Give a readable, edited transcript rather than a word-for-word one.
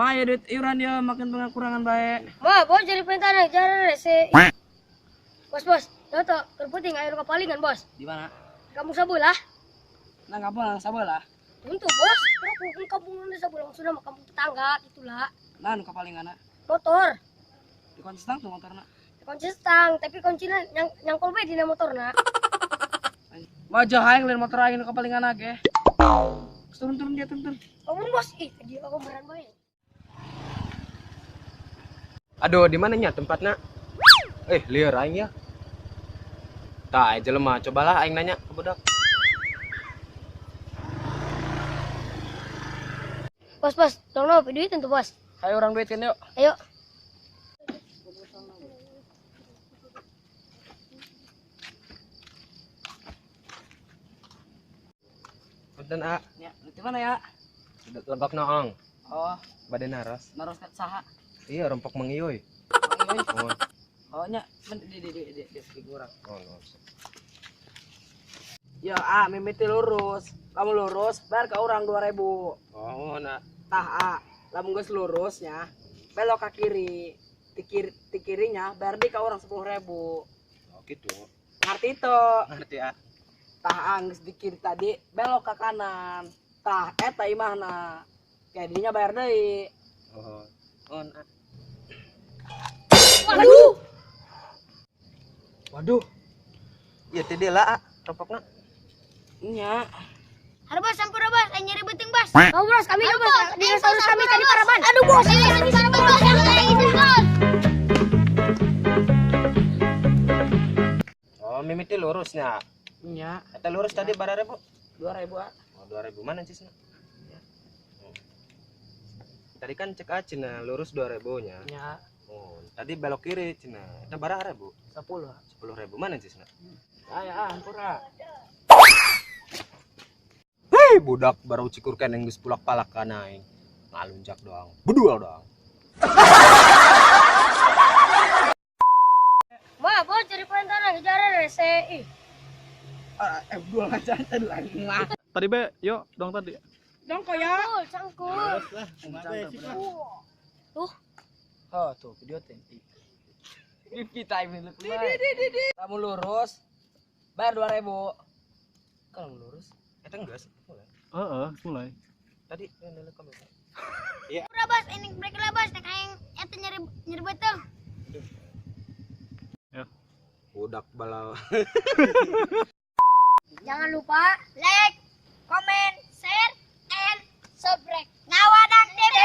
Mah ya duit iuran dia makin pengakurangan bae. Wah, bos jadi perintah jalan rese. Bos, bos, toto, kerputing ayo kapalingan, bos. Di mana? Kampung sabelah. Nah, kampung nang sabelah. Tentu, bos. Kampung kampung nang sabelah sudah mah kampung tetangga gitulah. Nah, nu kapalinganna. Motor. Di kunci stang tuh motorna. Kunci stang, tapi kuncinya nyangkol bae dina motorna. Wajah aing lain motor aing nu kapalinganna ge. Turun-turun dia turun-turun. Oh, bos, ih, dia aku beran bae. Aduh, di mananya tempatnya? Lieur aing ya. Tah, aya jelema, cobalah aing nanya ke budak. Bos, bos, tolong no, duit tentu, bos. Ayo orang duit kan yuk. Ayo. Punten A, Ya, di mana ya? Lebak Noong. Oh, Bade naros. naros ka saha? Iya, rompok Mang Iyoy. Mang Iyoy. Oh, Oh, nya, men di kurang. oh, oh. Ya, ah, mimiti lurus. Lamun lurus, bayar ke orang 2000. Oh, nah. Tah, ah, lamun geus lurusnya, belok ke kiri. Di kiri, di kirinya bayar di ke orang 10.000. Oh, gitu. Ngerti itu? Ngerti, A. Tah, ah, geus di kiri tadi, belok ke kanan. Tah, eta imahna. Kayak dinya bayar deui. Oh. Oh, nah. Waduh. Waduh. Iya, teh lah, A, rompokna. Nya. Aduh bos, sampura bos, aing nyeri beuteung bos. Oh bos, kami bos, dinosaurus kami tadi paraban. Aduh bos, aing paraban bos, aing itu bos. Oh, mimiti lurusnya. Nya, Eta lurus tadi bararebu? 2000, ah. Oh, 2000 mana cisna? Tadi kan cek A cina lurus 2000 nya. Nya, Oh, tadi belok kiri cina. Eta bararebu? 10. 10.000 mana cisna? Aya, ah, hampura. Hei, budak baru cikur keneng geus pulak-palak kana aing. Ngalunjak doang. Bedul doang. Wah, bos jadi perintah jalan rese. Ih. Ah, bedul aja tadi lagi mah. Tadi be, yuk dong tadi. Dong kok ya. Cangkul, cangkul. Tuh. Oh, tuh video tenti. Pipi time lu keluar. Kamu lurus, bayar 2000. Kalau lurus, Eta geus mulai. Heeh, mulai. Tadi yang kamu. Udah bos, ini break lah bos, nek aing eta nyeri nyeri beuteung. Ya. Budak balau. Jangan lupa like, comment, share, and subscribe. Ngawadak TV.